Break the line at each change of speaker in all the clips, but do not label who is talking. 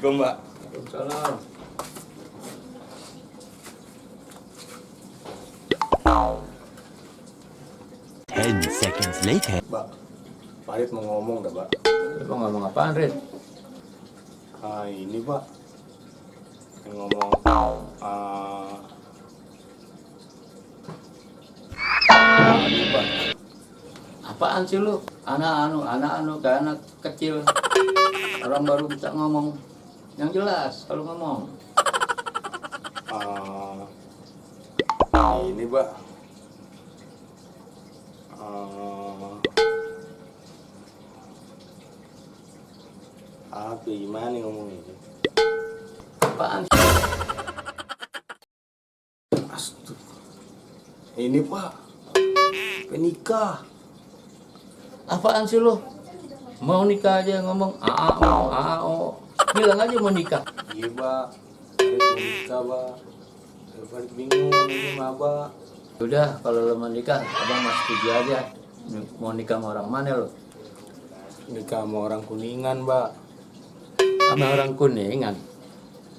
Assalamualaikum, Mbak.
Waalaikumsalam.
10 seconds later.
Mbak, Pak Rit mau ngomong dah, Mbak.
Lu ngomong apaan, Rin?
Ini, Pak. Yang ngomong, ini, Pak.
Apaan sih lu? Anak kayak anak kecil. Orang baru bisa ngomong. Yang jelas kalau ngomong.
Ini, Pak. Apa gimana ngomongnya?
Apaan?
Astaga. Ini, Pak. Penikah.
Apaan sih lu? Mau nikah aja ngomong AAO. Bilang aja mau nikah.
Iya, Pak. Farid mau nikah, Pak. Farid bingung ini sama Abah.
Udah, kalau lo mau nikah, abang masih setuju aja. Mau nikah sama orang mana lo?
Nikah sama orang Kuningan, Mbak.
Sama orang Kuningan.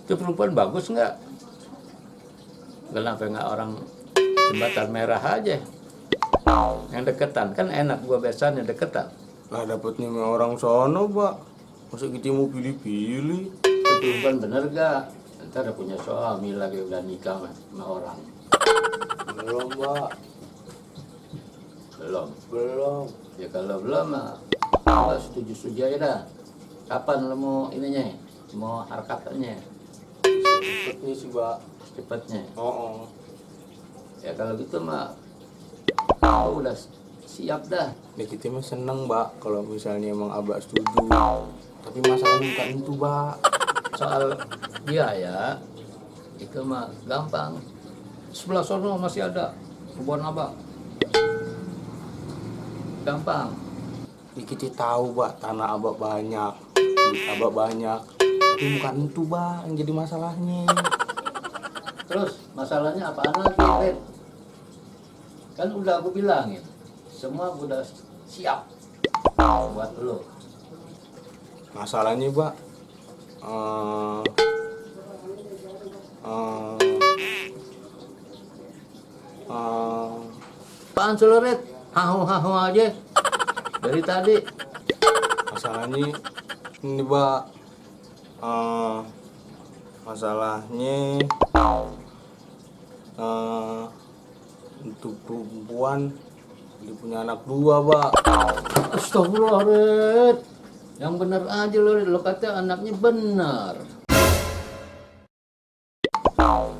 Itu perempuan bagus nggak? Kenapa nggak orang Jembatan Merah aja? Yang deketan, kan enak gua biasanya deketan.
Lah dapetnya sama orang sono, Pak. Masa kita mau pilih-pilih?
Itu perempuan bener gak? Ntar udah punya suami lagi udah nikah sama orang.
Belum, Pak.
Belum.
Belum.
Ya kalau belum mah, gua setuju-setuju aja dah. Kapan lo mau ininya? Mau harkatnya?
Cepetnya sih, Pak.
Cepatnya.
Oh.
Ya kalau gitu mah, aku udah siap dah.
Ya kita mah seneng, Mbak, kalau misalnya emang Abah setuju. Tapi masalahnya bukan itu, Mbak.
Soal biaya, itu mah gampang. Sebelah sono masih ada kebun abang. Gampang.
Ya kita tahu, Mbak, tanah Abah banyak. Duit Abah banyak. Tapi bukan itu, Mbak, yang jadi masalahnya.
Terus masalahnya apaan lagi, Red? Kan udah aku bilangin, semua udah siap buat lo.
Masalahnya, Mbak,
Apaan sih lo, Red? Hahu-hahu aja dari tadi.
masalahnya ini, Mbak, masalahnya untuk perempuan dia punya anak 2, Mbak.
Astagfirullah, Red. Yang bener aja lo, Red. Lo kata anaknya bener.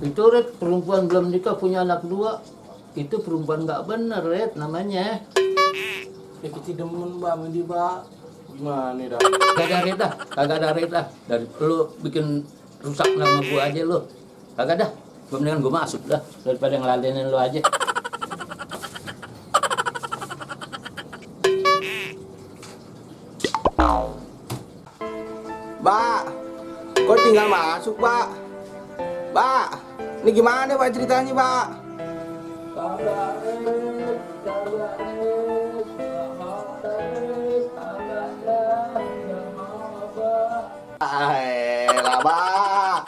Itu, Red, perempuan belum nikah punya anak 2. Itu perempuan nggak bener, Red, namanya.
Ya kita demen, Mbak, sama dia, Mbak. Gimana dah?
Kagak ada Red dah. Dari lu bikin rusak nama gua aja lu. Kagak dah. Gua mendingan gua masuk dah daripada ngeladenin lu aja.
Mbak, kok tinggal masuk, Mbak? Mbak, ini gimana, Mbak, ceritanya, Mbak? Lah, Mbak.